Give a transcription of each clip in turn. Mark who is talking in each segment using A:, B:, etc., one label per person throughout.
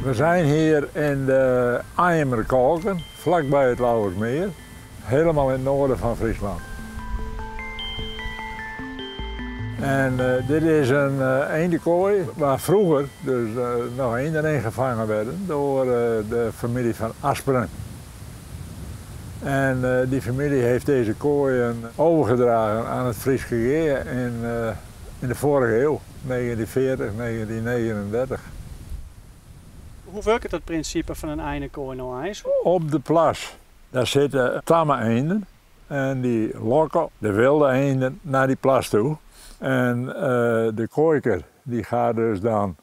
A: We zijn hier in de Aaijemer Kolken, vlakbij het Lauwersmeer, helemaal in het noorden van Friesland. En dit is een eendenkooi waar vroeger dus nog eenden in gevangen werden door de familie van Asperen. En die familie heeft deze kooien overgedragen aan het Fryske Gea in de vorige eeuw, 1940, 1939.
B: Hoe werkt dat principe van een eindekooi nou eens?
A: Op de plas, daar zitten tamme eenden en die lokken de wilde eenden naar die plas toe. En de kooiker die gaat dus dan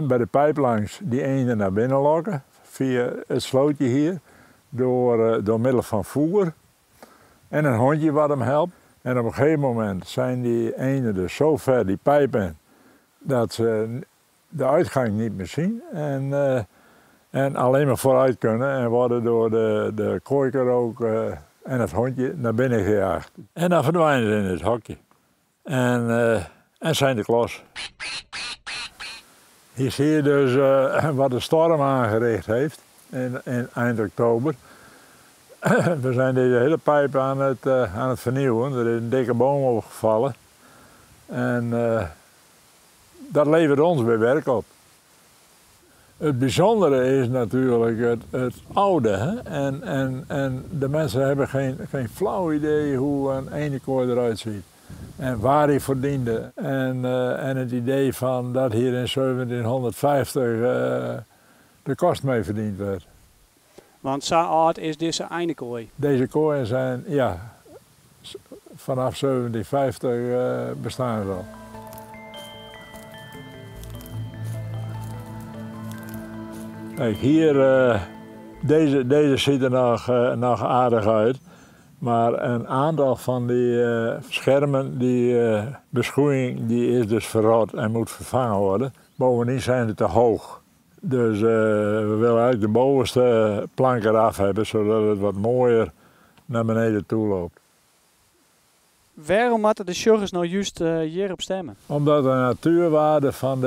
A: bij de pijp langs die eenden naar binnen lokken via het slootje hier door middel van voer en een hondje wat hem helpt. En op een gegeven moment zijn die eenden dus zo ver die pijp in dat ze de uitgang niet meer zien en alleen maar vooruit kunnen en worden door de kooiker ook en het hondje naar binnen gejaagd. En dan verdwijnen ze in het hokje. En zijn de klos. Hier zie je dus wat de storm aangericht heeft in eind oktober. We zijn deze hele pijp aan het vernieuwen. Er is een dikke boom opgevallen. En dat levert ons weer werk op. Het bijzondere is natuurlijk het oude. Hè? En de mensen hebben geen flauw idee hoe een eendenkooi eruit ziet. En waar hij voor diende. En het idee van dat hier in 1750 de kost mee verdiend werd.
B: Want zo oud is deze eindekooi?
A: Deze kooien zijn, ja, vanaf 1750 bestaan ze al. Kijk, hier, deze ziet er nog aardig uit. Maar een aantal van die schermen, die beschoeiing, die is dus verrot en moet vervangen worden. Bovendien zijn ze te hoog. Dus we willen eigenlijk de bovenste plank eraf hebben, zodat het wat mooier naar beneden toe loopt.
B: Waarom moeten de sjoggers nou juist hierop stemmen?
A: Omdat de natuurwaarde van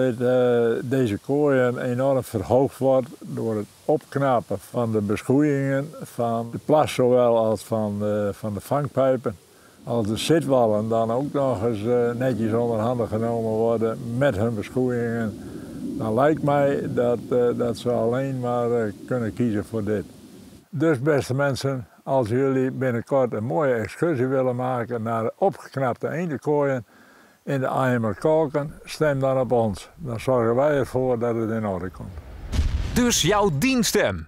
A: deze kooien enorm verhoogd wordt door het opknappen van de beschoeiingen, van de plas zowel als van de vangpijpen. Als de zitwallen dan ook nog eens netjes onder handen genomen worden met hun beschoeiingen, dan lijkt mij dat ze alleen maar kunnen kiezen voor dit. Dus beste mensen, als jullie binnenkort een mooie excursie willen maken naar opgeknapte eendenkooien in de Aaijemer Kolken, stem dan op ons. Dan zorgen wij ervoor dat het in orde komt.
C: Dus jouw dienststem.